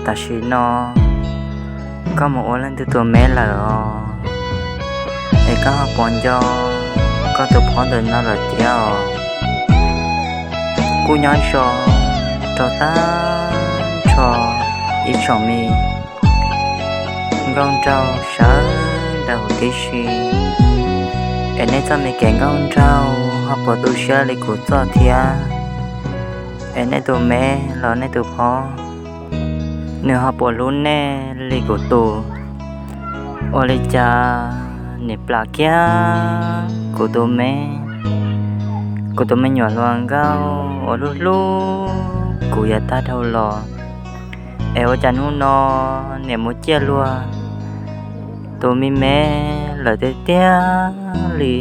Tam sim no koj mus ua leej twg tus me lawm os, es koj ho puas nco koj tus phob ntawm no lawm tiag os? Kuj nyob zoo rau tag nrho ib tsoom me nkauj nraug sawv daws huv tib si, es nej txoj me kev nkauj nraug ho puas tu siab li kuv txoj thiab? Es nej tus me los nej tus phob, nws ho puas hlub nej li kuv tus? Ua li cas nim plam kiag kuv tus me, kuv tus me nyuam hluas nkauj uas hlub hlub kuv yav tag dhau los, es ua cas hnub no niam mus ciaj luag tus me me lawm tiag tiag li?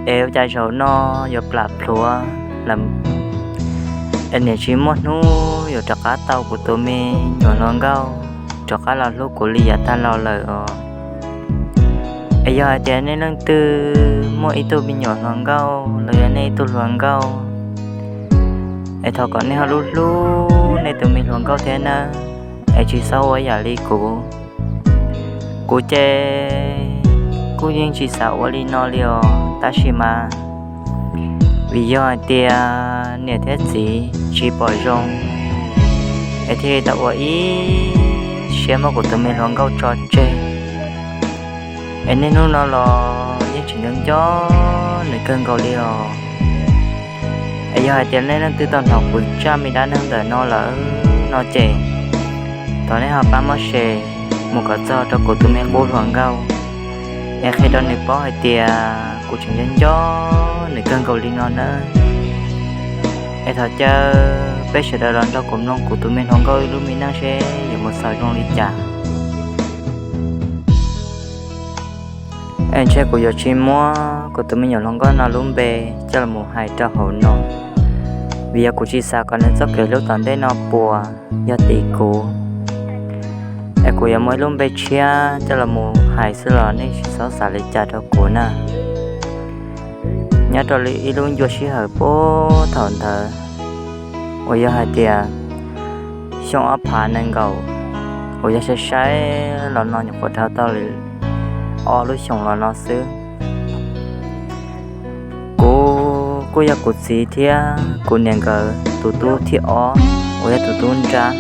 Es ua cas zaum no yuav plam plhuav lawm, es niam tsis muaj hnub yuav rov qab tau kuv tus me nyuam hluas nkauj rov qab los hlub kuv li yav tag los lawm os? Es yog hais tias nej leej twg muaj ib tug me nyuam hluas nkauj los yog nej ib tug hluas nkauj, es thov kom nej ho hlub hlub nej tus me hluas nkauj thiab nawb, es tsis txhob ua yam li kuv. Kuv ces kuj yeej tsis xav ua li no li os, tab sis mas vim yog hais tias niam thiab txiv tsis pom zoo, es thiaj li tau ua ib siab muab kuv tus me hluas nkauj tso tseg. Es niaj hnub no los yeej tsis nco nco nws kawg nkaus li os. Es yog hais tias nej leej twg tau hnov kuv zaj me dab neeg ntawm no lawm no ces thov nej ho pab muab share mus kom txog rau kuv tus me qub hluas nkauj, es qhia rau nws paub hais tias kuv tseem nco nco nws kawg nkaus li no nawb. Es thov caw peb sawv daws los nrog kuv mloog kuv tus me hluas nkauj ib lub me neej seb yuav mus xaus zoo li cas. Es ntshe kuv yuav tsis muab kuv tus me nyuam hluas nkauj no lub npe coj los mus hais rau hauv no, vim yog kuv tsis xav kom nws txoj kev hlub tom ntej no puas yog tim kuv. Es kuv yuav muab ib lub npe tshiab coj los mus hais xwb los nej tsis txhob xav li cas rau kuv na. Nyob rau ib lub ncua sij hawm puag thaum ntawd uas yog hais tias xyoo ob phav nees nkaum, uas yog saib saib los no nyuam qhuav dhau tau li ob lub xyoos los no xwb. Kuv kuj yog kuv txiv thiab kuv niam nkawd tus tub thib ob uas yog tus tub nrab.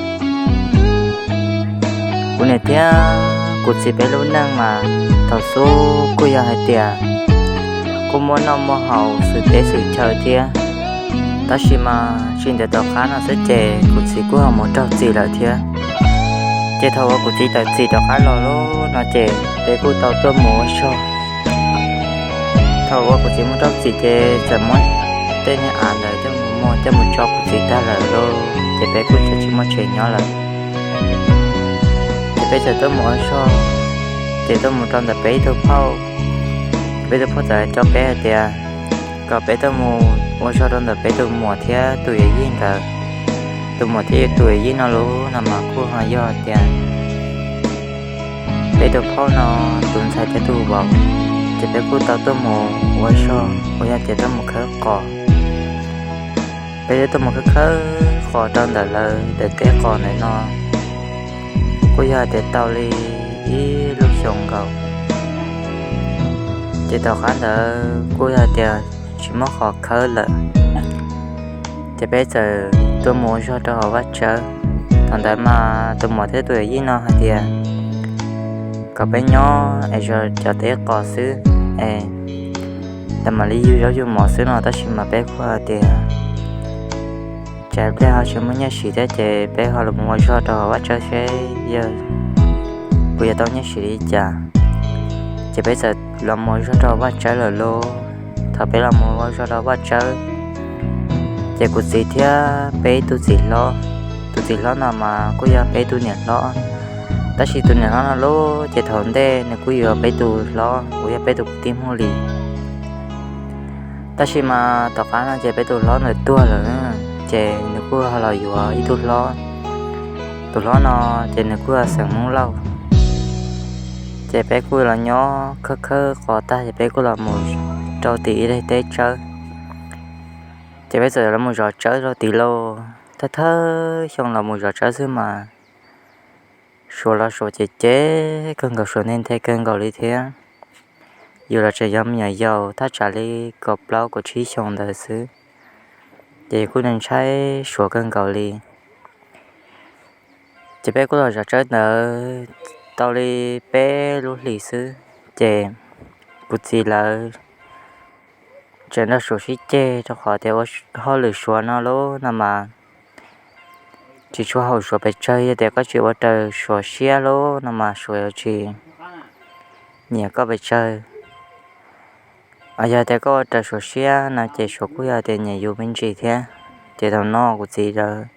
Kuv niam thiab kuv txiv peb lub neej mas thaum xub kuj yog hais tias kuj muaj noj muaj haus xwm teb xwm chaw thiab. Tab sis mas tsis ntev tom qab no xwb ces kuv txiv kuj ho mus raug txim lawm thiab. Ces thaum uas kuv txiv tawm txim rov qab los lawm no ces peb kuj tau tuaj mus ua zog. Thaum uas kuv txiv mus raug txim ces txawm muab tej niag av ntawd coj mus muag coj mus tso kuv txiv tag lawm lauj, ces peb kuj tsis muaj tsev nyob lawm. Ces peb txawm tuaj mus ua zog, ces tuaj mus rau ntawm peb ib tug phauj. Peb tus phauj txawm coj peb hais tias kom peb tuaj mus ua zog rau ntawm peb tus muam thiab tus yawm yij ntawd. Tus muam thiab tus yawm yij no lub no mas kuj ho yog tias peb tus phauj no tus ntxhais thiab tus vauv. Ces peb kuj tau tuaj mus ua zog uas yog tias tuaj mus khawb qos. Peb twb tuaj mus khawb khawb qos rau ntawm lawv daim teb qos ntawm no kuj yog tias tau li ib lub xyoos nkaus. Ces tom qab ntawd kuj yog tias tsis muaj qhov khawb lawm, ces peb txawm tuaj mus ua zog rau hauv vaj tsawb. Thaum ntawd mas tus muam thiab tus yawm yij no hais tias kom peb nyob es zov cov teb qos xwb es lawv mam li yug zaub yug mov xwb no, tab sis mas peb kuj hais tias tsam pliag ho tsis muaj nyiaj siv thiab ces peb ho los mus ua zog rau hauv vaj tsawb seb yog puas yuav tau nyiaj siv li cas. Ces peb txawm los mus ua zog rau hauv vaj tsawb lawm lauj. Thaum peb los mus ua zog rau hauv vaj tsawb, ces kuv txiv thiab peb ib tug txiv hlob, tus txiv hlob no mas kuj yog peb tus niam hlob, tab sis tus niam hlob no lauj ces thaum ntej nws kuj yuav peb tus hlob uas yog peb tus kwv tij Hmoob li. Tab sis mas tom qab no ces peb tus hlob ntawd tuag lawm, ces nws kuj ho los yuav ib tug hlob. Tus hlob no ces nws kuj yog xeem Hmoob Lauj. Ces peb kuj los nyob khawb khawb qos tag ces peb kuj los mus rau tim ib daim teb tsawb. Ces peb txawm los mus zov tsawb rau tid lauj. Thawj thawj xyoo los mus zov tsawb xwb mas Suav los suav ces cem kawg nkaus, suav nthe nthe kawg nkaus li thiab. Yus los tseem yog me nyuam yaus thaj tsam li kaum plaub kaum tsib xyoos ntawd xwb, ces yus kuj ntshai suav kawg nkaus li. Ces peb kuj los zov tsawb ntawd tau li peb lub hlis xwb, ces kuv txiv lawv tseem nrog suav sib ceg rau qhov tias ua hauj lwm suav no lauj no mas tsis tshua haum suav pes tsawg. Yog tias koj tsis ua raws suav siab lauj no mas suav yuav tsis nyiam koj pes tsawg. Yog tias koj ua raws suav siab no ces suav kuj yog tias nyiam yus me ntsis thiab. Ces thaum no kuv txiv lawv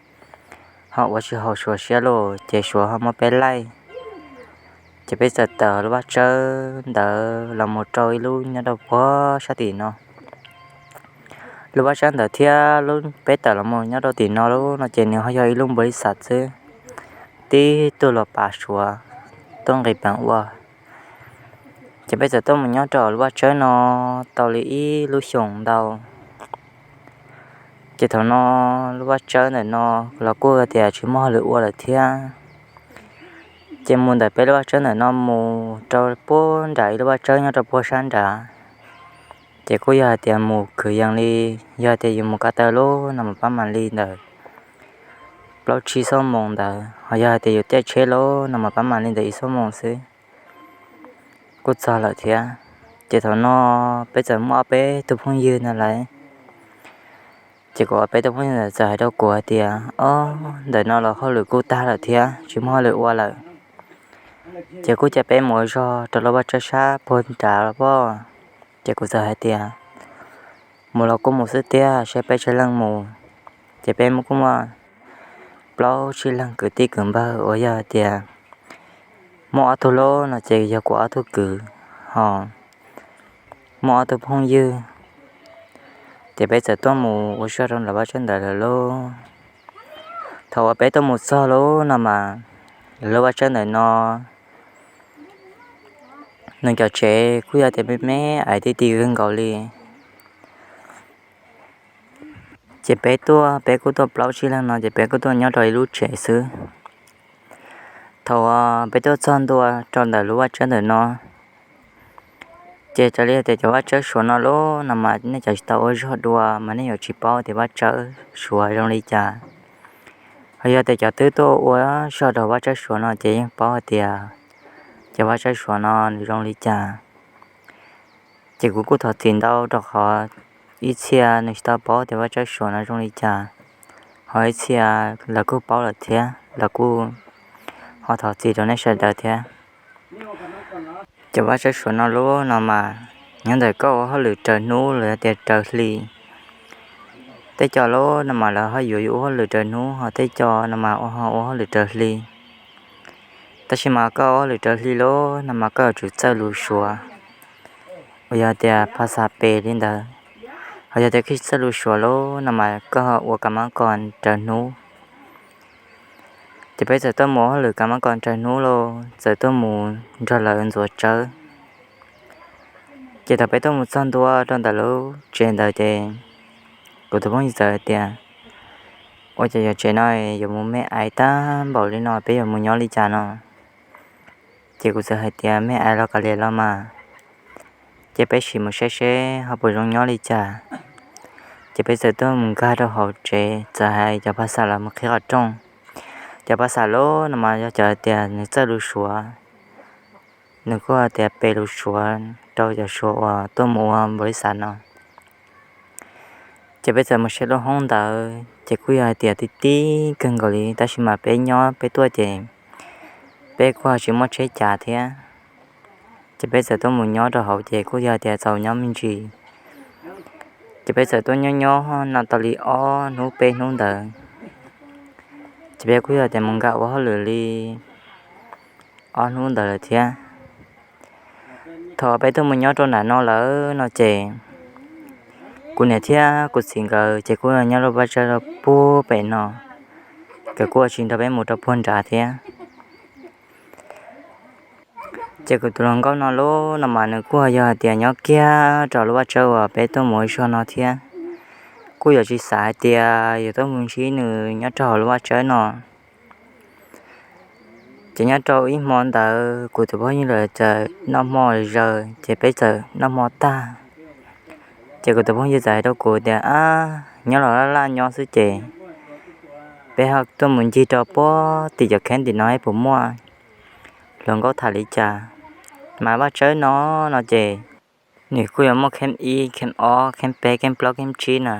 ho ua tsis haum suav siab lauj, ces suav ho muab peb laij. Ces peb txawm tawm lub vaj tsawb ntawd los mus rau ib lub nyob rau puag sab tim no. Lub vaj tsawb ntawd thiab lub peb tawm los mus nyob rau tim no lauj no ces nws ho yog ib lub npau li xav xwb, tib tug los pav suav tuaj nqis peev ua. Ces peb txawm tuaj mus nyob rau lub vaj tsawb no tau li ib lub xyoos ntau. Ces thaum no lub vaj tsawb ntawm no los kuj tias tsis muaj hauj lwm ua lawm thiab. Ces mus ntawm peb lub vaj tsawb ntawm no mus rau puag nram ib lub vaj tsawb nyob rau puag sab nrad. Ces kuj yog hais tias mus kwv yees li, yog hais tias yus mus ko taw lauj no mas pab mam li ntawm plaub tsib xuab moos ntawd, ho yog hais tias yus caij tsheb lauj no mas pab mam li ntawm ib xuab moos xwb kuj txog lawm thiab. Ces thaum no peb txawm muaj ob peb tug phooj ywg ntawd lawm. Ces kuv ob peb tug phooj ywg ntawd txawm hais rau kuv hais tias, Ob, ntawm no los hauj lwm kuj tag lawm thiab, tsis muaj hauj lwm ua lawm. Ces kuj cia peb mus ua zog rau lub vaj tsawb sab puag nrad los pob. Ces kuv txawm hais tias, Mus los kuj mus xwb tiag, saib peb tsawg leej mus. Ces peb kuj muaj plaub tsib leeg kwv tij kwv npawg uas yog hais tias muaj ob tug lauj no ces yog kuv ob tug kwv, ho muaj ob tug phooj ywg. Ces peb txawm tuaj mus ua zog rau ntawm vaj tsawb ntawd lawm lauj. Thaum uas peb tuaj mus txog lauj no mas lub vaj tsawb ntawm no nws cov tsev kuj yog tias me me ais tib ti kawg nkaus li. Ces peb tuaj, peb kuj tuaj plaub tsib leeg no ces peb kuj tuaj nyob rau ib lub tsev xwb. Thaum uas peb tuaj txog ntua rau ntawm lub vaj tsawb ntawm no, ces raws li hais tias cov vaj tsawb suav no lauj no mas nej cov tsis tau ua zog dua mas nej yuav tsis paub tias vaj tsawb suav zoo li cas. Ho yog tias cov twb tuaj ua zog rau vaj tsawb suav no ces yeej paub hais tias cov vaj tsawb suav no nws zoo li cas. Ces kuv kuj thov txim ntau rau qhov ib txhia nws tsis tau paub tias vaj tsawb suav no zoo li cas, ho ib txhia lawv kuj paub lawm thiab lawv kuj ho thov txim rau nej sawv daws thiab. Cov vaj tsawb suav no lauj no mas nyob ntawm koj ua hauj lwm raws hnub los yog tias raws hli. Tej cov lauj no mas lawv ho yuav yus ua hauj lwm raws hnub, ho tej cov no mas ho ua hauj lwm raws hli. Tab sis mas koj ua hauj lwm raws hli lauj no mas koj yuav tsum txawj lus suav uas yog tias phas xas pes li ntawd. Ho yog tias koj tsis txawj lus suav lauj no mas koj ua ka mab ko raws hnub. Ces peb txawm tuaj mus ua hauj lwm ka mab ko raws hnub lauj, txawm tuaj mus nrog lawv ntxuav tsawb. Ces thaum peb tuaj mus txog ntua rau ntawm lub tsev ntawd ces kuv tus phooj ywg txawm hais tias, Ua cas yog tsev no yuav mus me ais tag npaum li no, peb yuav mus nyob li cas no? Ces kuv txawm hais tias, Me ais los kav liam los mas, ces peb sim mus saib seb ho puas zoo nyob li cas. Ces peb txawm tuaj mus nkag rau hauv tsev, txawm hais cov phas xas los mus qhib qhov rooj. Cov phas xas lauj no mas yog cov tias nws txawj lus suav, nws kuj tias pes lus suav rau cov suav uas tuaj mus ua npaum li xav no. Ces peb txawm mus saib lub hoob ntawd ces kuj yog hais tias tib tib kawg nkaus li, tab sis mas peb nyob peb tuaj ces peb kuj ho tsis muaj tsheb cav thiab. Ces peb txawm tuaj mus nyob rau hauv ces kuj yog tias txaus nyob me ntsis. Ces peb txawm tuaj nyob nyob no tau li ob hnub peb hnub ntawd, ces peb kuj yog tias mus nkag ua hauj lwm li ob hnub ntawd lawm thiab. Thaum peb tuaj mus nyob rau nram no lawm no ces kuv niam thiab kuv txiv nkawd ces kuj nyob rau vaj tsawb rau puag pem no, nkawd kuj tsis nrog peb mus rau puag nrad thiab. Ces kuv tus hluas nkauj no lauj no mas nws kuj yog hais tias nyob kiag rau lub vaj tsawb uas peb tuaj mus ua zog no thiab, kuj yuav tsis xav hais tias yuav tuaj mus ntsib nws nyob rau hauv lub vaj tsawb no. Ces nyob rau ib hmo ntawd kuv tus phooj ywg lawv txawm noj hmo zaws ces peb txawm noj hmo tag. Ces kuv tus phooj ywg txawm hais rau kuv tias, Ab, nyob los laj laj nyob xwb ces peb ho tuaj mus ncig rau puag tim cov kheeb tim no es puas muaj hluas nkauj tham li cas. Mas Vaj Tsawb no, no ces nws kuj yuav muaj kheeb ib, kheeb ob, kheeb peb, kheeb plaub, kheeb tsib na.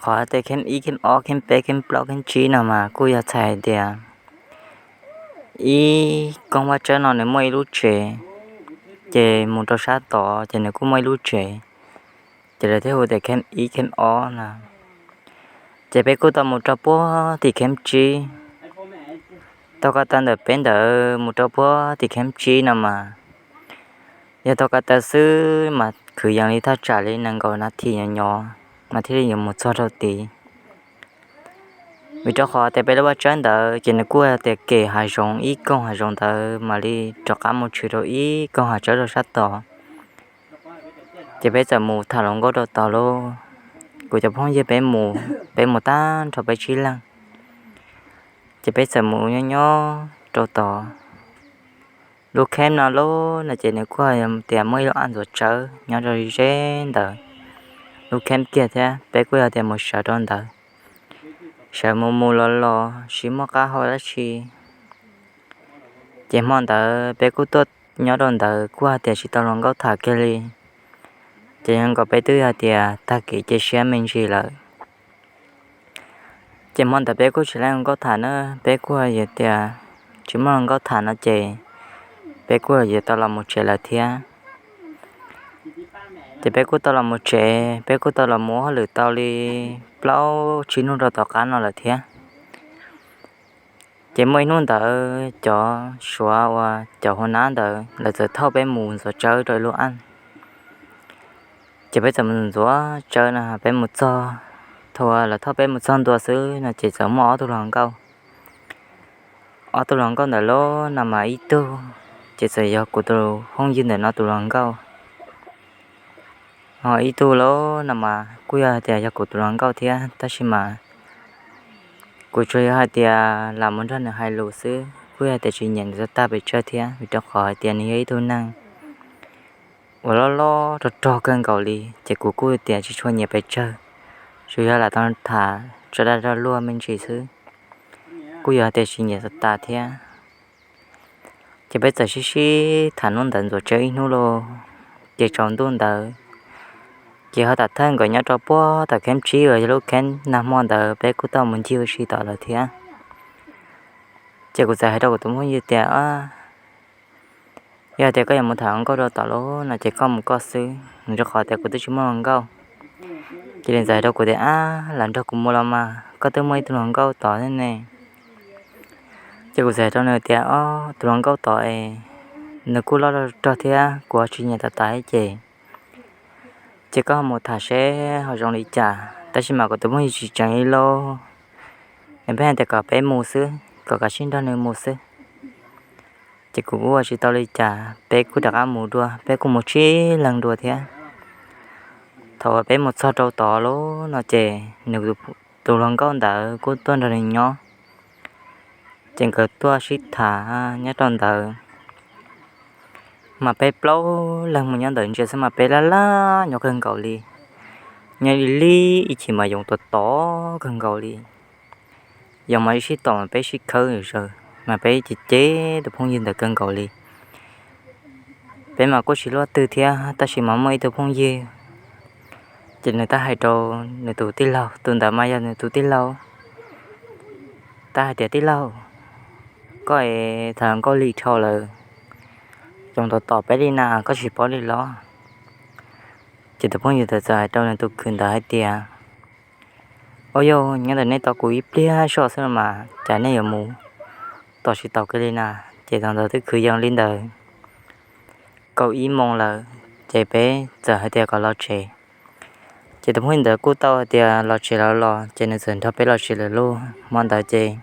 Qhov tias kheeb ib, kheeb ob, kheeb peb, kheeb plaub, kheeb tsib no mas kuj yog txhais hais tias ib koog Vaj Tsawb no nws muaj ib lub tsev, ces mus rau sab tod ces nws kuj muaj ib lub tsev, ces lawv thiaj hu tias kheeb ib, kheeb ob na. Ces peb kuj tau mus rau puag tim kheeb tsib. Tau ko taw ntawm peb ntawd mus rau puag tim kheeb tsib no mas yog tau ko taw xwb mas kwv yees li thaj tsam li nees nkaum nas this nyom nyom mas thiaj li yuav mus txog rau tid. Vim rau qhov tias peb lub Vaj Tsawb ntawd ces nws kuj tias kem hav zoov, ib koog hav zoov ntawd mam li rov qab mus tshwm rau ib koog hav tsawb rau sab tod. Ces peb txawm mus tham hluas nkauj rau tod lauj. Kuv cov phooj ywg peb mus, peb mus tag nrho peb tsib leeg. Ces peb txawm mus nyob nyob rau tod. Lub kheeb no lauj no ces nws kuj tias muaj ib lub aj ntxuav tsawb nyob rau ze ntawd lub kheeb kiag thiab peb kuj yog tias mus sawv rau ntawd. Sawv mus mus los los tsis muaj qab hau dab tsi. Ces hmo ntawd peb kuj tuaj nyob rau ntawd kuj hais tias tsis tau hluas nkauj tham kiag li. Ces yog nkaus peb twb hais tias tag kev cia siab me ntsis lawm. Ces hmo ntawd peb kuj tsis tau hluas nkauj tham na, peb kuj yog tias tsis muaj hluas nkauj tham no ces peb kuj yuav tau los mus tsev lawm thiab. Ces peb kuj tau los mus tsev, peb kuj tau los mus ua hauj lwm tau li plaub tsib hnub rau tom qab no lawm thiab. Ces muaj ib hnub ntawd cov Suav uas cov hu nab ntawd lawv txawm thauj peb mus ntxuav tsawb rau ib lub aj. Ces peb txawm mus ntxuav tsawb no peb mus txog, thaum uas lawv thauj peb mus txog ntua xwb no ces txawm muaj ob tug hluas nkauj. Ob tug hluas nkauj ntawd lauj no mas ib tug ces txawm yog kuv tus phooj ywg ntawm no tus hluas nkauj. Ho ib tug lauj no mas kuj yog hais tias yog kuv tus hluas nkauj thiab tab sis mas kuv tsuas yog hais tias lam mus nrog nws hais lus xwb, kuj yog hais tias tsis nyiam nws tag pes tsawg thiab vim rau qhov hais tias nws yog ib tug neeg uas loj loj rog rog kawg nkaus li ces kuv kuj tias tsis tshua nyiam pes tsawg, tsuas yog lam tau tham tso dag zog luag me ntsis xwb, kuj yog hais tias tsis nyiam tas thiab. Ces peb txawm sib sib tham hnub ntawd ntxuav tsawb ib hnub lauj, ces tsaus ntuj ntawd ces ho tam thawj nkawd nyob rau puag tom kheeb tsib uas yog lub kheeb nag hmo ntawd peb kuj tau mus ncig ua si tom lawm thiab. Ces kuv txawm hais rau kuv tus phooj ywg tias, Yog tias koj yuav mus tham hluas nkauj rau tom lauj no ces koj mus koj xwb, rau qhov tias kuv twb tsis muaj hluas nkauj. Ces nws txawm hais rau kuv tias, Ab, lam nrog kuv mus los mas, koj twb muaj ib tug hluas nkauj tod thiab ne. Ces kuv txawm hais rau nws tias, Ob, tus hluas nkauj tod es nws kuj loj rog thiab kuv tsis nyiam tas tas ces, ces koj ho mus tham seb ho zoo li cas. Tab sis mas kuv tus phooj ywg tsis tseev li lauj, nws pheej hais tias kom peb mus xwb, kom kav tsij nrog nws mus xwb. Ces kuv kuj ua tsis tau li cas, peb kuj rov qab mus dua, peb kuj mus tsib leeg dua thiab. Thaum uas peb mus txog rau tod lauj no ces nws tus hluas nkauj ntawd kuj tuaj nrog nws nyob. Ces nkawd tuaj sib tham nyob rau ntawd, mas peb plaub leeg mus nyob ntawd ntsia xwb mas peb laj laj nyob kawg nkaus li. Nyob li ib chim mas yoov tom tom kawg nkaus li. Yoov mas ib sib tom mas peb sib khawb zaws, mas peb cem cem tus phooj ywg ntawd kawg nkaus li. Peb mas kuj tsis luaj twg thiab tab sis mas muaj ib tug phooj ywg, ces nws tab hais rau nws tus tij laug, tus ntawd mas yog nws tus tij laug, tab hais tias, Tij laug, koj es tham hluas nkauj lig dhau lawm, yoov tom tom peb li na koj tsis paub li los? Ces tus phooj ywg ntawd txawm hais rau nws tus kwv ntawd hais tias, Ua yog nyob ntawm nej tos kuv ib pliag zoj xwb no mas cas nej yuav mus tos tsis taus kiag li na? Ces thaum ntawd twb kwv yees li ntawd kaum ib moos lawm, ces peb txawm hais tias kom los tsev. Ces tus phooj ywg ntawd kuj tau hais tias los tsev los los, ces nws txawm nrog peb los tsev lawm lauj. Hmo ntawd ces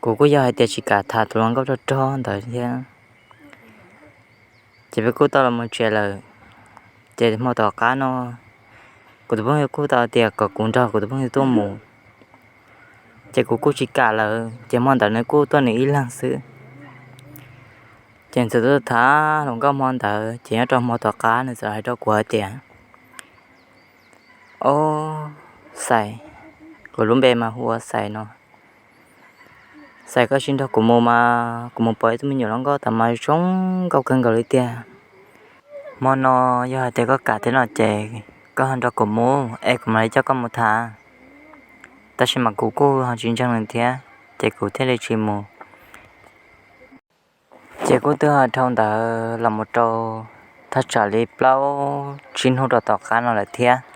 kuv kuj yog hais tias tsis kam tham tus hluas nkauj rog rog ntawd thiab. Ces peb kuj tau los mus tsev lawm. Ces hmo tom qab no kuv tus phooj ywg kuj tau tias kom kuv nrog kuv tus phooj ywg tuaj mus. Ces kuv kuj tsis kam lawm, ces hmo ntawd nws kuj tuaj nws ib leeg xwb. Ces txawm tuaj tham hluas nkauj hmo ntawd, ces nyob rau hmo tom qab nws txawm hais rau kuv hais tias, Ob, Xais, kuv lub npe mas hu ua Xais no. Xais, koj sim nrog kuv mus mas kuv mus pom ib tug me nyuam hluas nkauj tas mas zoo nkauj kawg nkaus li tiag. Hmo no yog hais tias koj kam thiab no ces koj ho nrog kuv mus es kuv mam li coj koj mus tham. Tab sis mas kuv kuj ho tsis ntseeg nws thiab, ces kuv thiaj li tsis mus. Ces kuj twb ho dhau ntawd los mus rau thaj tsam li plaub tsib hnub rau tom qab no lawm thiab.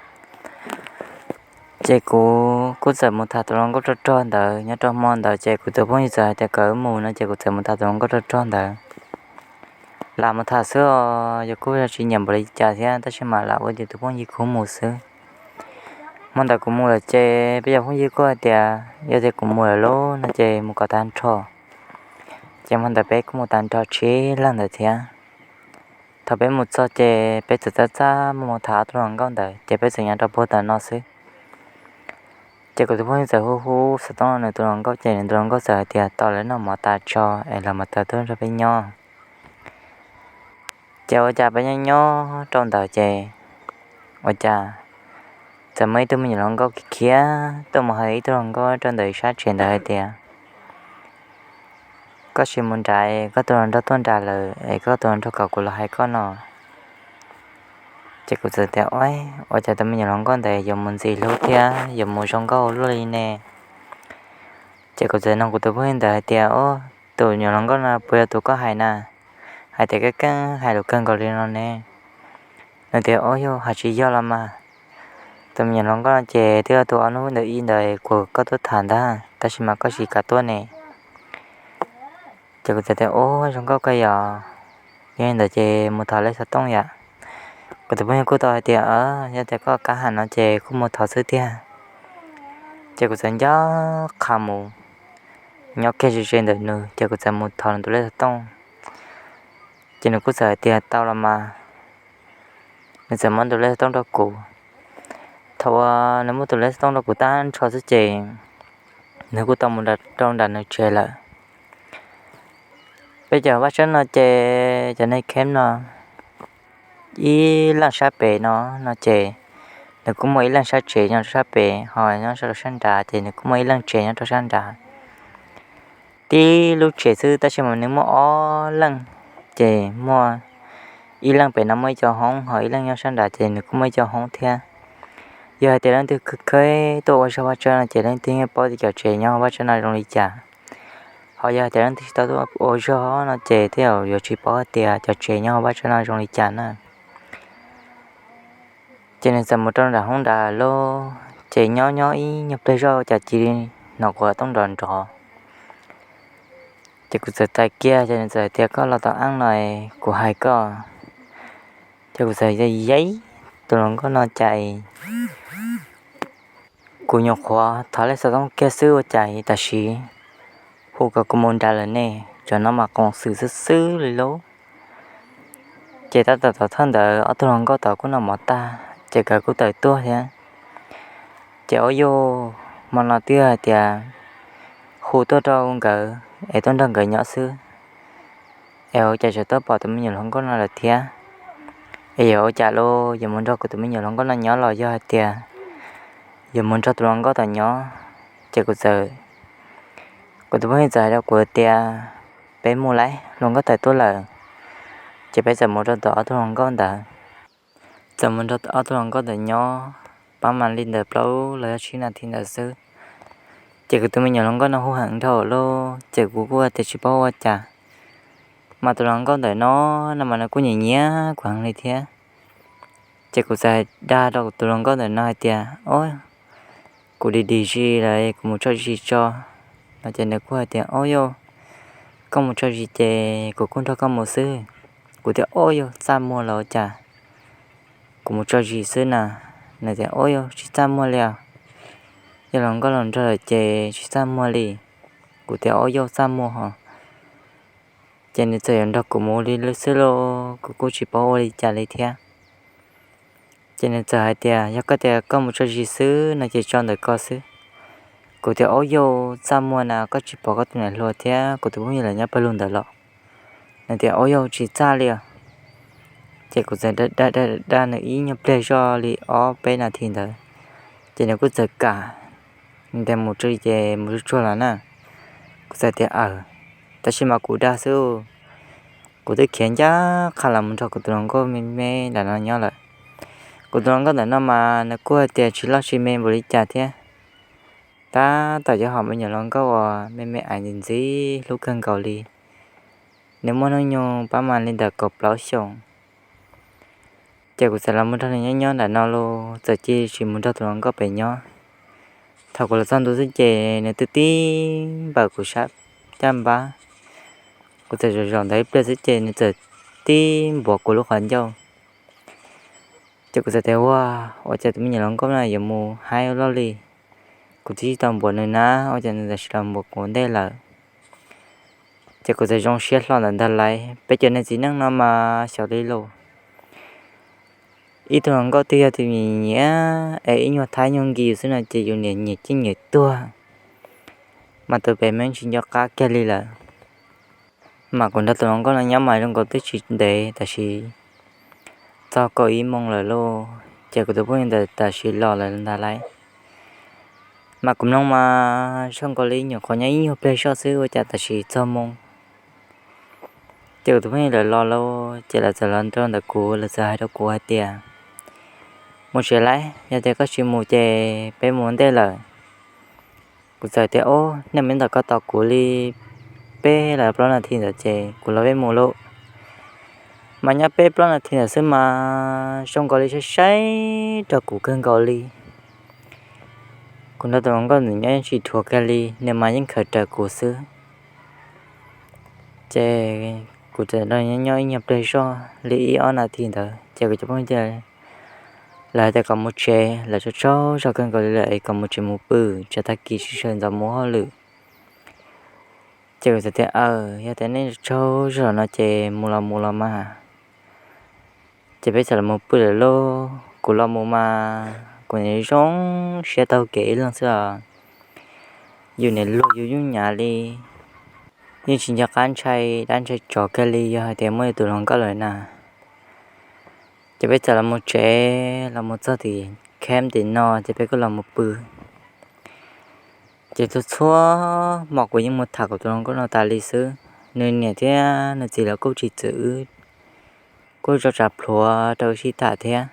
Ces kuv kuj txawm mus tham tus hluas nkauj rog rog ntawd nyob rau hmo ntawd, ces kuv tus phooj ywg txawm hais tias kom wb mus no, ces kuv txawm mus tham tus hluas nkauj rog rog ntawd. Lam mus tham xwb os, yus kuj tsis nyiam npaum li cas thiab, tab sis mas lam ua tias tus phooj ywg kuj mus xwb. Hmo ntawd kuv mus lawm ces peb cov phooj ywg kuj hais tias yog tias kuv mus lawm lauj no ces mus kom tag nrho. Ces hmo ntawd peb kuj mus tag nrho tsib leeg ntawd thiab. Thaum peb mus txog ces peb txawm txaj txaj muag mus tham ob tug hluas nkauj ntawd, ces peb txawm nyob rau puag tom no xwb. Ces kuv tus phooj ywg txawm hu hu xov tooj rau nws tus hluas nkauj, ces nws tus hluas nkauj txawm hais tias tau lawv noj mov tas tso es los mas tawm tuaj nrog peb nyob. Ces ua cas peb nyob nyob rau ntawd ces ua cas txawm muaj ib tug me nyuam hluas nkauj khiav khiav tuaj mus hais ib tug hluas nkauj rau ntawm ib sab tsev ntawd hais tias, Koj sim mus nrad, koj tus hluas nraug tuaj nrad lawm es koj tus hluas nraug kom kuv los hais koj no. Ces kuv txawm tias, Ua cas tus me nyuam hluas nkauj ntawd yuav mus ntxim hlub thiab yuav mus zoo nkauj luaj li ne? Ces kuv txawm nug kuv tus phooj ywg ntawd hais tias, Ob, tus me nyuam hluas nkauj no puas yog tus koj hais na, hais tias keej keej hais lus kawg nkaus li no ne? Nws tias, Ob, yog hais tsis yog los mas. Tus me nyuam hluas nkauj no ces twb yog tus ob hnub ntawd ib ntawd kuv koj tuaj tham ntag, tab sis mas koj tsis kam tuaj ne. Ces kuv txawm tias, Ub, zoo nkauj kawg yom, yog li ntawd ces mus thov lej xov tooj yom. Kuv tus phooj ywg kuj tau hais tias, Yog tias koj kam hais no ces kuj mus thov xwb tiag. Ces kuv txawm nco qhav mus nyob kiag ze ze ntawm nws, ces kuv txawm mus thov nws tus lej xov tooj. Ces nws kuj txawm hais tias tau los mas. Nws txawm muab tus lej xov tooj rau kuv. Thaum uas nws muab tus lej xov tooj rau kuv tag nrho xwb ces nws kuj tau mus rau nram nws tsev lawm. Peb cov vaj tsab no ces cov neeg khem no ib leej sab pem no, no ces nws kuj muaj ib leej sab tsev nyob rau sab pem, ho nyob rau sab nrad ces nws kuj muaj ib leej tsev nyob rau sab nrad. Tib lub tsev xwb tab sis mas nws muaj ob leej, ces muaj ib leej pem no muaj ib co hoob, ho ib leej nyob sab nrad ces nws kuj muaj ib co hoob thiab. Yog hais tias leej twg kheev tuaj ua zog vaj tsab no ces leej twg yeej paub tias cov tsev nyob vaj tsab no zoo li cas. Ho yog hais tias leej twg tsis tau tuaj ua zog no ces tej zaum yuav tsis paub tias cov tsev nyob vaj tsab no zoo li cas na. Ces nws txawm mus rau nram hoob nrad lauj, ces nyob nyob ib nyuag pliag zoj cas cia li hnov quav tooj nrov nrov. Ces kuv txawm tais kiag ces nws txawm tias, Koj los tom ab no, kuv hais koj. Ces kuv txawm, Yai, tus hluas nkauj no cas kuv nyuam qhuav thov lej xov tooj kiag xwb ua cas tam sim hu kom kuv mus nrad lawm ne? Cov no mas qoom xwm xwb xwb li lauj. Ces tab tom thaum ntawd ob tug hluas nkauj tod kuj noj mov tag ces nkawd kuj tawm tuaj thiab. Ces ua yog hmo no twb hais tias hu tuaj rau nkawd es tuaj nrog nkawd nyob xwb, es ua cas tseem tuaj pom tus me nyuam hluas nkauj no lawm thiab? Es yuav ua cas los yuav mus nrog kuv tus me nyuam hluas nkauj no nyob los yog hais tias yuav mus nrog tus hluas nkauj tom nyob? Ces kuv txawm, kuv tus phooj ywg txawm hais rau kuv tias, Peb mus lauj, hluas nkauj tawm tuaj lawm. Ces peb txawm mus rau tom ob tug hluas nkauj ntawd. Txawm mus nrog ob tug hluas nkauj ntawd nyob pab mam li ntawm plaub los yog tsib nas this ntawd xwb. Ces kuv tus me nyuam hluas nkauj no hu heev dhau lawm ces kuv kuj tias tsis paub ua cas, mas tus hluas nkauj ntawm no, no mas nws kuj nyiam nyiam kuv heev li thiab. Ces kuv txawm dag rau kuv tus hluas nkauj ntawm no hais tias, Ob, kuv dim dim zis lawm, kuv mus tso zis tso. No ces nws kuj hais tias, Ob yog, koj mus tso zis ces kuv kuj nrog koj mus xwb. Kuv tias, Ob yog, txaj muag los cas, kuv mus tso zis xwb na. Nws tias, Ob yog, tsis txaj muag li os, yog hluas nkauj los nrog lawm ces tsis txaj muag li. Kuv tias, Ob yog, txaj muag hos. Ces nws txawm yuav nrog kuv mus li lawm xwb lauj, kuv kuj tsis paub ua li cas li thiab. Ces nws txawm hais tias, Yog koj tias koj mus tso zis xwb no ces tso ntawm ko xwb. Kuv tias, Aub yau, txaj muag na, koj tsis pom koj tus niam hluas thiab kuv tus phooj ywg lawv nyob pawg lug ntawd los? Nws tias, Aub yau, tsis txaj li os. Ces kuv txawm da da da nws ib nyuag pliag zoj li ob peb nas this ntawd, ces nws kuj txawm kam. Nws tias, Mus tso ces mus tsuag tsuag los na. Kuv txawm tias, Aws, tab sis mas kuv dag xwb. Kuv twb khiav ncaj qha los mus nrog kuv tus hluas nkauj me me ntawm no nyob lawm. Kuv tus hluas nkauj ntawm no mas nws kuj hais tias tsis loj tsis me npaum li cas thiab, tab tom yog hom me nyuam hluas nkauj uas me me ais ntxim ntxim hlub kawg nkaus li. Nws muaj hnub nyoog pab mas li ntawm kaum plaub xyoos. Ces kuv txawm los mus nrog nws nyob nyob ntawm no los txawm cia li tsis mus nrog tus hluas nkauj pem nyob. Thaum kuv los txog ntua xwb ces nws twb tib npawm kuv sab caj npab. Kuv txawm zaum zaum ntawd ib pliag xwb ces nws txawm tib npuav kuv lub qhov ncauj. Ces kuv txawm tias, Ua, ua cas tus me nyuam hluas nkauj no yuav mus haib ua luaj li? Kuv twb tsis tau npuav nws na, ua cas nws tam sim los npuav kuv ntej lawm? Ces kuv txawm zoo siab hlo ntawm ntag lauj. Peb cov niag txiv neej no mas xyov li los, ib tug hluas nkauj twb yog tus nyiam nyiam es ib nyuag thaib nyuag nkis xwb no ces yus niam nyiam ciaj nyiam tuag, mas tus pem mas tsis nco qab kiag li lawm. Mas kuv nrog tus hluas nkauj no nyob mas zoo nkaus twb tsis ntev, tam sim txog kaum ib moos lawm lauj, ces kuv tus phooj ywg ntawd tam sim los lawm ntag lauj. Mas kuv mloog mas zoo nkaus li nyuam qhuav nyob ib nyuag pliag zoj xwb ua cas tam sim txog moos. Ces kuv tus phooj ywg lawv los lauj, ces lawv txawm los rau ntawm kuv, lawv txawm hais rau kuv hais tias, Mus tsev lauj, yog tias koj tsis mus ces peb mus ua ntej lawm. Kuv txawm tias, Ob, nej mus ntawm koj tos kuv li peb los plaub nas this ntawd ces kuv los peb mus lauj. Mas nyob peb plaub nas this ntawd xwb mas zoo nkaus li saib saib rau kuv kawg nkaus li. Kuv nrog tus hluas nkauj ntawd nyob yeej tsis dhuav kiag li, nws mas yeej khaws raws kuv xwb. Ces kuv txawm nrog nyob nyob ib nyuag pliag zoj li ib ob nas this ntawd ces kuv cov phooj ywg lawv hais tias kom mus tsev, lawv tsaug tsaug zog kawg nkaus li lawm es kom mus tsev mus pw, tsam tag kis sawv ntxov mus hauj lwm. Ces kuv txawm tias, Aws, yog tias nej tsaug zog no ces mus los mus los mas. Ces peb txawm los mus pw lawm lauj. Kuv los mus mas kuv nim zoo siab taug kev ib leeg xwb os. Yus nim luag yus nyuj nyav li, yeej tsis nco qab ntshai dab ntshai tsov kiag li yog hais tias muaj tus hluas nkauj lawm na. Ces peb txawm los mus tsev, los mus txog tim camp tim no ces peb kuj los mus pw. Ces txhua txhua hmo kuv yeej mus tham kuv tus hluas nkauj no tas li xwb. Nws niam thiab nws txiv lawv kuj tsis txwm wb, kuj tso tsam plhuav rau wb sib tham thiab.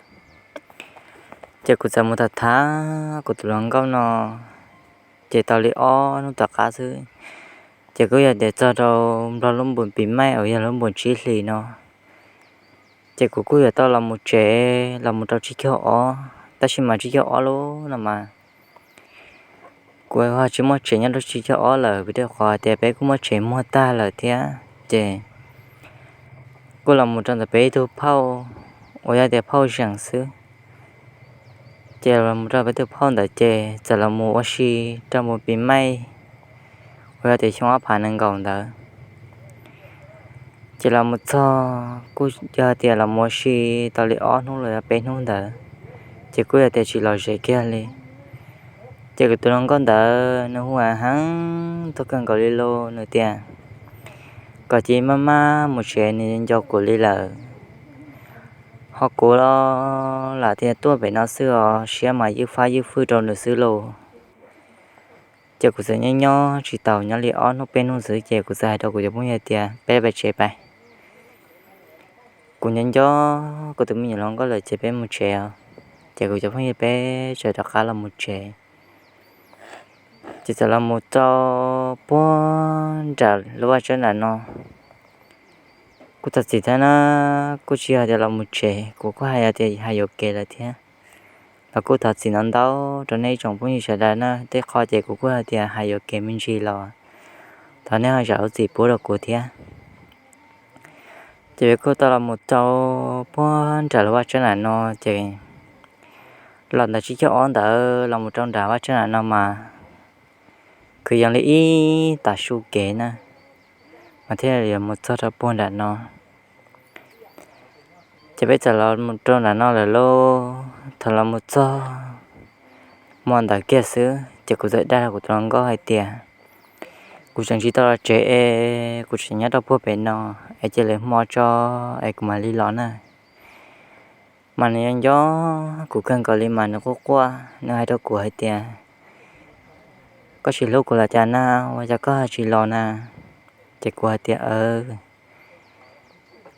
Ces kuv txawm mus tham tham kuv tus hluas nkauj no, ces tau li ob hnub tom qab xwb, ces kuj yog tias txog rau nplog lub npus pis maij uas yog lub npus tsib hlis no, ces kuv kuj yuav tau los mus tsev los mus rau tsib caug ob, tab sis mas tsib caug ob lub no mas kuv ho tsis muaj tsev nyob rau tsib caug ob lawm vim rau qhov tias peb kuj muaj tsev muag tag lawm thiab. Ces kuj los mus rau ntawm peb ib tug phauj uas yog tias phauj zeem xwb. Ces los mus rau peb tus phauj ntawd ces txawm los mus ua si rau npus pis maij uas yog tias xyoo ob phav nees nkaum ntawd. Ces los mus txog kuj yog tias los mus ua si tau li ob hnub los yog peb hnub ntawd, ces kuj yog tias tsis los ze kiag li. Ces kuv tus hluas nkauj ntawd nws hu heev tuaj kawg nkaus li lauj, nws tias kom cia maj maj mus tsev, nws nco kuv li lawm. Ho kuv los lam tias tuaj pem no xwb os, siab mas ywj fab ywj fwj rau nws xwb lauj. Ces kuv txawm nyob nyob tsis tau nyob li ob hnub peb hnub xwb ces kuv txawm hais rau kuv cov phooj ywg tias peb pem tsev pais. Kuv nco nco kuv tus me nyuam hluas nkauj lawm ces peb mus tsev os. Ces kuv cov phooj ywg peb txawm rov qab los mus tsev. Ces txawm los mus rau puag nram lub vaj tsab nram no. Kuj thov txim thiab na, kuj tsis yog tias los mus tsev, kuv kuj hais tias hais yuam kev lawm thiab. Los kuj thov txim ntau ntau rau nej ib tsoom phooj ywg sawv daws na, tej qho ces kuv kuj hais tias hais yuam kev me ntsis los thov nej ho zam lub txim pub rau kuv thiab. Ces peb kuj tau los mus rau puag nram lub vaj tsab nram no ces los ntawm tsib caug ob ntawd los mus rau nram vaj tsab nram no mas kwv yees li ib tav su kev na, mas thiaj yuav mus txog rau puag nram no. Ces peb txawm los mus rau nram no lawm lauj, thaum los mus txog hmo ntawd kiag xwb Ces kuv txawm dag rau kuv tus hluas nkauj hais tias, kuv tseem tsis tau los tsev es kuv tseem nyob rau puag pem no, es cia lwm hmo tso es kuv mam li los na. Mas nws nco nco kuv kawg nkaus li mas nws quaj quaj, nws hais rau kuv hais tias, koj tsis hlub kuv los cas na, ua cas koj tsis los na? Ces kuv hais tias,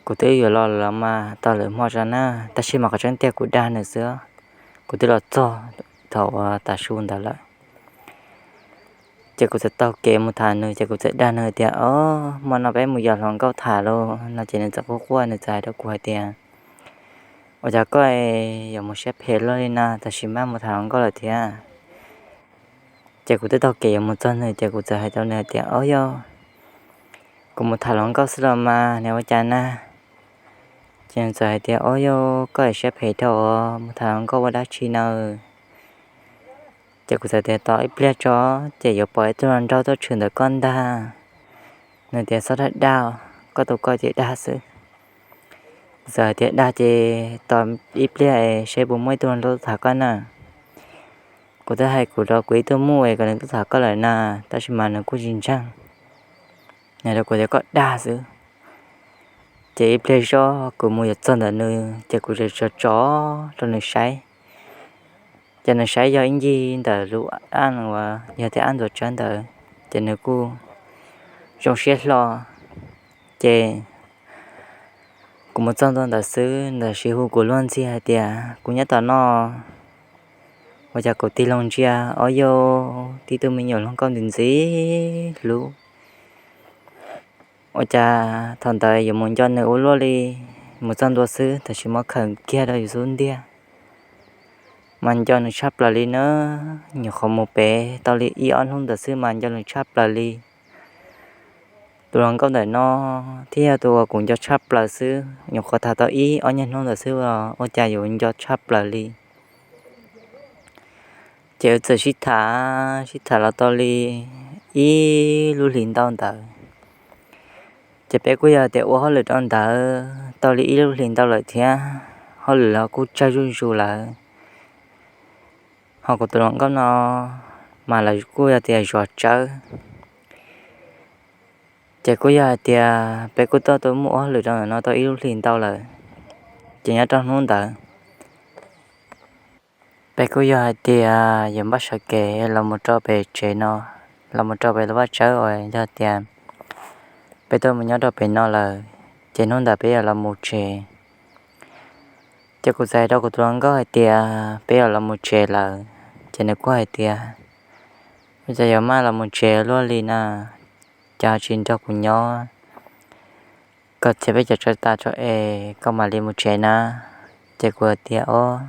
kuv twb yuav los los mas tau lwm hmo tso na, tab sis mas qhov tseeb tiag kuv dag nws xwb, kuv twb los txog thaum uas tav su ntawd lawm. Ces kuv txawm taug kev mus tham nws, ces kuv txawm dag nws tias, o, hmo no peb mus yos hluas nkauj tham lauj no. Ces nws txawm quaj quaj, nws txawm hais rau kuv hais tias, ua cas koj yuav mus siab phem luaj li na, tam sim maj mus tham hluas nkauj lawm thiab? Ces kuv twb taug kev yuav mus txog nws, ces kuv txawm hais rau nws hais tias, o, yog kuv mus tham hluas nkauj xwb los mas, nws ua cas na? Ces nws txawm hais tias, o, yog koj siab phem dhau, mus tham hluas nkauj ua dab tsi na? Ces kuv txawm tias, tos ib pliag tso, ces yuav pom ib tug hluas nraug tuaj tshwm ntawm koj ntag. Nws tias, txhob dag dag, koj tus koj ces dag xwb. Kuv txawm hais tias, dag ces tos ib pliag es seb puas muaj ib tug hluas nraug tuaj tham koj na. Kuv twb hais kuv rau kuv ib tug muam es kom nws tuaj tham koj lawm na, tab sis mas nws kuj tsis ntseeg. Nws hais rau kuv tias koj dag xwb. Ces ib pliag zoj kuv mus yuav txog ntawm nws, ces kuv tso tso rau nws saib. Ces nws saib yog ib ncig ntawm lub ab uas yog tias ab ntxuav tsawb ntawd, ces nws kuj zoo siab hlo. Ces kuv mus txog ntua ntawd xwb, nws sim hu kuv luag ntxhi hais tias, kuv nyob tom no. Ua cas kuv tig loo ntsia, o, yog tib tug me nyuam hluas nkauj ntxim ntxim hlub. Ua cas thaum ntawd yuav mus nco nws ua luaj li. Mus txog ntua xwb, tam sim muab khawm kiag rau yus xub ntiag, mas nco nws tshaj plaws li na. Nyuam qhuav mus pem tau li ib ob hnub ntawd xwb mas nco nws tshaj plaws li. Tus hluas nkauj ntawm no thiaj yog tus uas kuv nco tshaj plaws xwb. Nyuam qhuav tham tau ib ob nyuag hnub ntawd xwb los ua cas yuav nco tshaj plaws li. Ces wb txawm sib tham, sib tham los tau li ib lub hlis ntau ntawd. Ces peb kuj yog tias ua hauj lwm rau ntawd tau li ib lub hlis ntau lawm thiab, hauj lwm los kuj tsawg zuj zus lawm. Ho kuv tus hluas nkauj no mas lawv kuj yog tias zov tsawb. Ces kuj yog hais tias peb kuj tuaj tuaj mus ua hauj lwm rau ntawm no tau ib lub hlis ntau lawm. Ces nyob rau hnub ntawd peb kuj yog hais tias yuav npaj sawv kev los mus rau pem tsev no, los mus rau pem lub vaj tsawb uas yog tias peb tuaj mus nyob rau pem no lawm, ces hnub ntawd peb yuav los mus tsev. Ces kuv txawm hais rau kuv tus hluas nkauj hais tias peb yuav los mus tsev lawm, ces nws kuj hais tias, ua cas yuav maj los mus tsev luaj li na, cas ho tsis nrog kuv nyob, kom txiav peb cov tsawb tas tso es koj mam li mus tsev na. Ces kuv hais tias, o,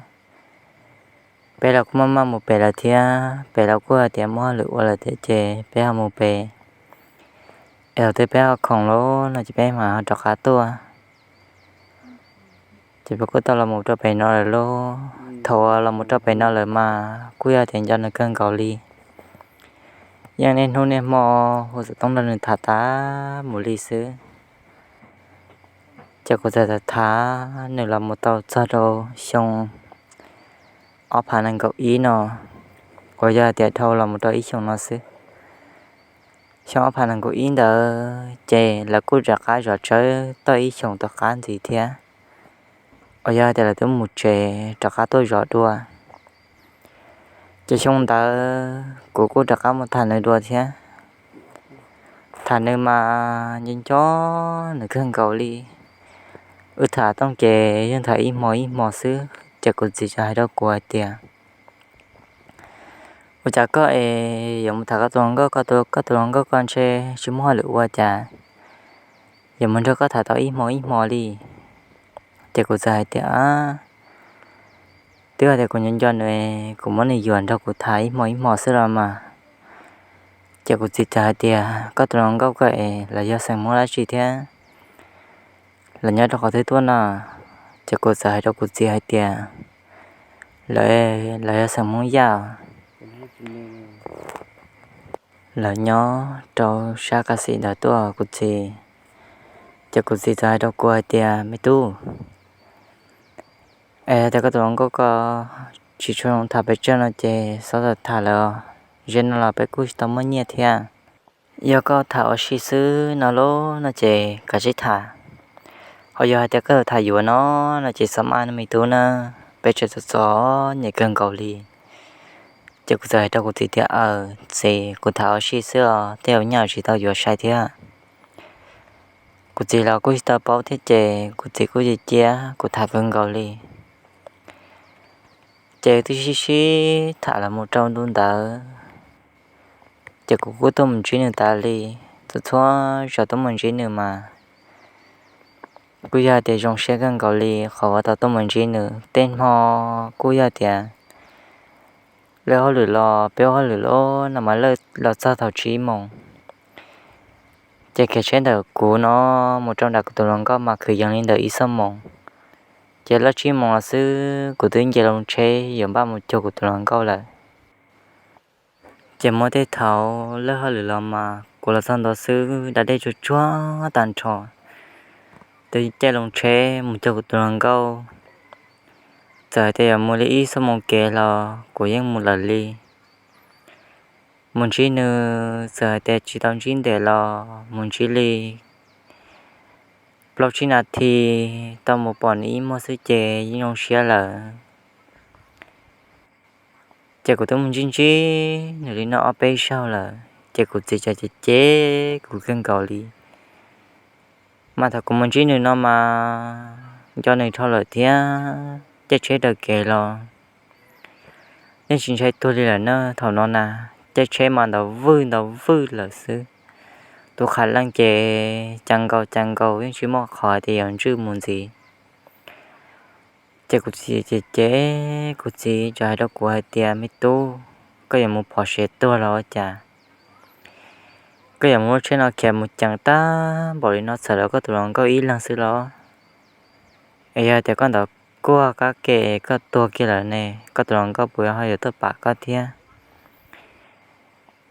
peb los kuj maj maj mus pem lawm thiab, pem los kuj hais tias muaj hauj lwm ua lawm thiab, ces peb ho mus pem es thaum twg peb ho khoom lawm no ces peb mam ho rov qab tuaj. Ces peb kuj tau los mus rau pem no lawm lauj. Thaum uas los mus rau pem no lawm mas kuj yog tias nco nws kawg nkaus li. Yeej niaj hnub niaj hmo hu xov tooj nrog nws tham tas mus li xwb. Ces kuv txawm tham tham nws los mus tau txog rau xyoo ob phav nees nkaum ib no, uas yog tias dhau los mus rau ib xyoos no xwb. Xyoo ob phav nees nkaum ib ntawd ces lawv kuj rov qab zov tsawb tau ib xyoos tom qab ntxiv thiab, uas yog tias lawv twb mus tsev rov qab tuaj zov dua. Ces xyoo ntawd kuv kuj rov qab mus tham nws dua thiab. Tham nws mas nco nco nws kawg nkaus li. Wb tham tooj ces yeej tham ib hmo ib hmo xwb, ces kuv txiv txawm hais rau kuv hais tias, ua cas koj es yuav mus tham koj tus hluas nkauj, koj tus hluas nkauj koj ntshe tsis muaj hauj lwm ua cas yuav mus nrog koj tham tau ib hmo ib hmo li? Ces kuv txawm hais tias, twb hais tias kuv nco nco nws, kuv muab nws yuam nrog kuv tham ib hmo ib hmo xwb los mas. Ces kuv txiv txawm hais tias, koj tus hluas nkauj koj es lawv yog xeem Hmoob dab tsi thiab, lawv nyob rau qhov twg tuaj no? Ces kuv txawm hais rau kuv txiv hais tias, lawv, lawv yog xeem Hmoob Yaj, lawv nyob rau sab Kas Xim ntawd tuaj kuv txiv. Ces kuv txiv txawm hais rau kuv hais tias, me tub, es tias koj tus hluas nkauj koj tsis tshua zoo tham pes tsawg no ces txhob tham lawm os. ze no los peb kuj tsis tau muaj nyiaj thiab. Yog koj tham ua si xwb no los no ces kav tsij tham. Ho yog hais tias koj tham yuav no, no ces xav mas no me tub na, peb tsev txom txom nyem kawg nkaus li. Ces kuv txawm hais rau kuv txiv tias, aws txiv, kuv tham ua si xwb os, tej zaum nyaj tsis tau yuav sai thiab. Kuv txiv los kuj tsis tau paub thiab ces kuv txiv kuj cia cia kuv tham kawg nkaus li. Ces twb sib sib tham los mus rau ntu ntawd, ces kuv kuj tuaj mus ntsib nws tas li. Txhua txhua zaus tuaj mus ntsib nws mas kuj yog tias zoo siab kawg nkaus li qhov uas tau tuaj mus ntsib nws. Tej hmo kuj yog tias lawb hauj lwm los peb hauj lwm los no mas lawb los txog thaum tsib moos. Ces kev tsheb ntawm kuv no mus rau nram kuv tus hluas nkauj mas kwv yees li ntawm ib xuab moos. Ces lawb tsib moos los xwb kuv twb nce loo tsheb yuav npaj mus cuag kuv tus hluas nkauj lawm. Ces muaj tej thaum lawb hauj lwm los mas kuv los txog ntua xwb da dej tsuag tsuag tag nrho, twb caij loo tsheb mus cuag kuv tus hluas nkauj. Txawm hais tias yuav mus li ib xuab moos kev los kuv yeej mus lawm li. Mus ntsib nws txawm hais tias tsis tau ntsib ntev los mus ntsib li plaub tsib nas this, tau mus pom nws ib muag xwb ces yeej zoo siab lawm. Ces kuv twb mus ntsib ntsib nws li no ob peb zaug lawm ces kuv txiv cov cem cem kuv kawg nkaus li. Mas thaum kuv mus ntsib nws no mas nco nws dhau lawm thiab, caij tsheb raws kev los yeej tsis ntshai tuag li lawm na. Thaum no na, caij tsheb mas ntaus vwj ntaus vwj lawm xwb. Tus qhav leej ces cas nkaus cas nkaus yeej tsis muaj qhov hais tias yuav ntswj mus ntxiv. Ces kuv txiv cem cem, kuv txiv txawm hais rau kuv hais tias, me tub, koj yuav mus phom siav tuag los ua cas? Koj yuav mus lub tsheb no khiav mus ceev tag npaum li no txhawm rau koj tus hluas nkauj ib leeg xwb los? Es yog tias koj ntawd kuag kab ke koj tuag kiag lawm ne, koj tus hluas nkauj puas ho yuav tuaj pam koj thiab?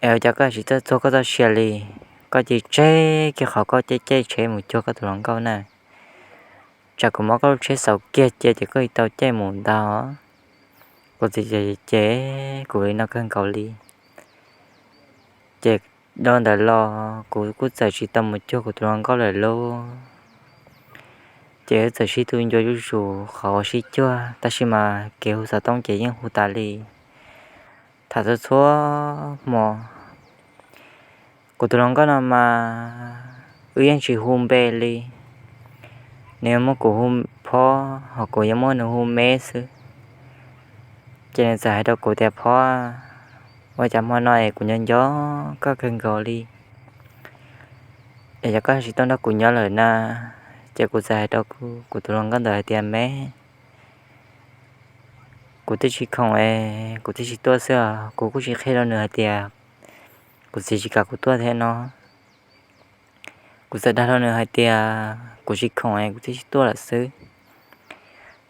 Es ua cas koj tsis txawj txuag koj txoj sia li? Koj cia tseg kiag qhov koj caij caij tsheb mus cuag koj tus hluas nkauj na. Tsam kuv muab koj lub tsheb xauv kiag cia ces koj tsis tau caij mus ntag. Kuv txiv cem cem kuv li no kawg nkaus li. Ces dhau ntawd los kuv kuj txawm tsis tau mus cuag kuv tus hluas nkauj lawm lauj. Ces wb txawm sib tw ncua zuj zus qhov uas sib cuag, tab sis mas kev hu xov tooj ces yeej hu tas li. Tham txhua txhua hmo. Kuv tus hluas nkauj no mas wb yeej tsis hu npe li. Nws yuav muab kuv hu Phob, ho kuv yuav muab nws hu Meb xwb. Ces nws txawm hais rau kuv tias, Phob, ua cas hmo no es kuv nco nco koj kawg nkaus li, es yog koj tsis tuaj nrog kuv nyob lawm na? Ces kuv txawm hais rau kuv tus hluas nkauj ntawd hais tias, Meb, kuv twb tsis khoom es kuv twb tsis tuaj xwb os. Kuv kuj tsis qhia rau nws hais tias kuv txiv tsis kam kuv tuaj thiab no. Kuv txawm dag rau nws hais tias kuv tsis khoom es kuv twb tsis tuaj lawm xwb.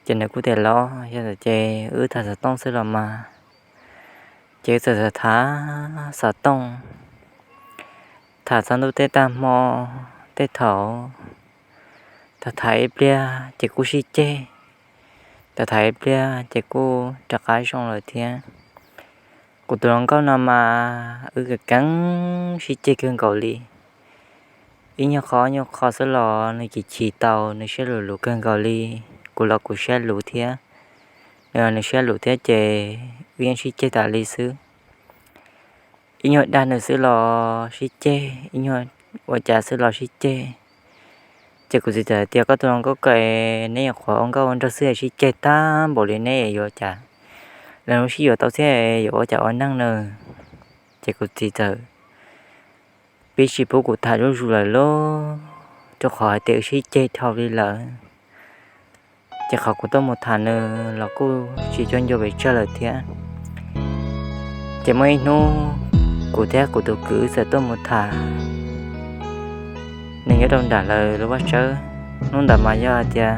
Ces nws kuj tias, Los yog ntawd ces wb tham xov tooj xwb los mas. Ces wb txawm tham xov tooj, tham txog ntuj tej tag hmo tej thaum. Tham tham ib pliag ces kuj sib ceg, tham tham ib pliag ces kuj rov qab zoo lawm thiab. Kuv tus hluas nkauj no mas wb keev keev sib ceg kawg nkaus li. Ib nyuag qho nyuag qho xwb los nws chim chim tau, nws siab luv luv kawg nkaus li. Kuv los kuv siab luv thiab, nws los nws siab luv thiab ces wb yeej sib ceg tas li xwb. Ib nyuag dag nws xwb los sib ceg, ib nyuag ua cas xwb los sib ceg. Ces kuv txiv txawm hais tias, Koj tus hluas nkauj ko, neb nyuam qhuav ua nkauj ua nraug xwb es sib ceg tag npaum li, neb yuav cas, lawv lub sib yuav tau thiab yuav ua cas ua neej na? Ces kuv txiv txawm pib tsis pub kuv tham zuj zus lawm lauj, rau qhov hais tias wb sib ceg dhau li lawm. Ces qhov kuv tuaj mus tham nws los kuj tsis cuag ncua pes tsawg lawm thiab. Ces muaj ib hnub kuv thiab kuv tus kwv wb txawm tuaj mus tham nws nyob rau nram lawv lub vaj tsawb. Hnub ntawd mas yog hais tias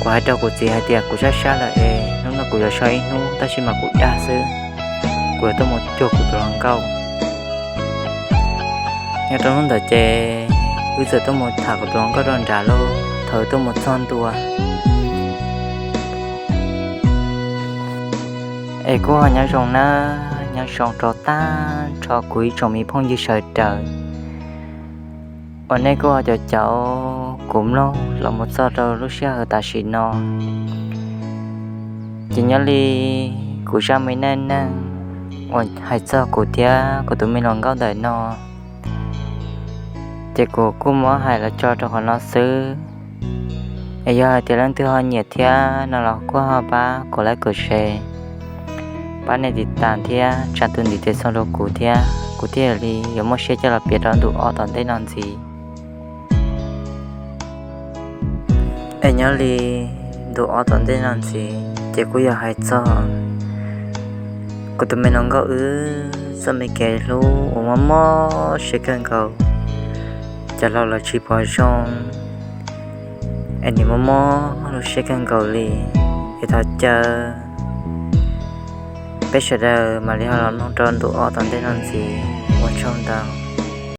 kuv hais rau kuv txiv hais tias kuv sab sab lawm es hnub no kuv yuav so ib hnub, tab sis mas kuv dag xwb, kuv yuav tuaj mus cuag kuv tus hluas nkauj. Nyob rau hnub ntawd ces wb txawm tuaj mus tham kuv tus hluas nkauj rau nrad lauj. Thaum wb tuaj mus txog ntua es kuj ho nyob zoo na, Nyob zoo rau tag nrho kuv ib tsoom me phooj ywg sawv daws uas nej kuj ho caum kuv mloog los mus txog rau lub sij hawm tam sim no. Ces nyob li kuv zaj me neej neeg uas hais txog kuv thiab kuv tus me hluas nkauj ntawm no, ces kuv kuj muab hais los tso rau qhov no xwb. Es yog hais tias leej twg ho nyiam thiab no los kuj ho pab kuv like, kuv share, pab nej tiv tas thiab tsa tus ntiv tes xoo rau kuv thiab kuv thiaj li yuav muaj siab coj los piav rau ntu ob tom ntej no ntxiv. Es nyob li ntu ob tom ntej no ntxiv ces kuj yog hais txog kuv tus me hluas nkauj wb txoj me kev hlub uas muaj mob siab kawg nkaus, cov laus los tsis pom zoo, es nws muaj mob lub siab kawg nkaus li. Es thov caw peb sawv daws mam li ho los mloog rau ntu ob tom ntej no ntxiv. Ua tsaug ntau.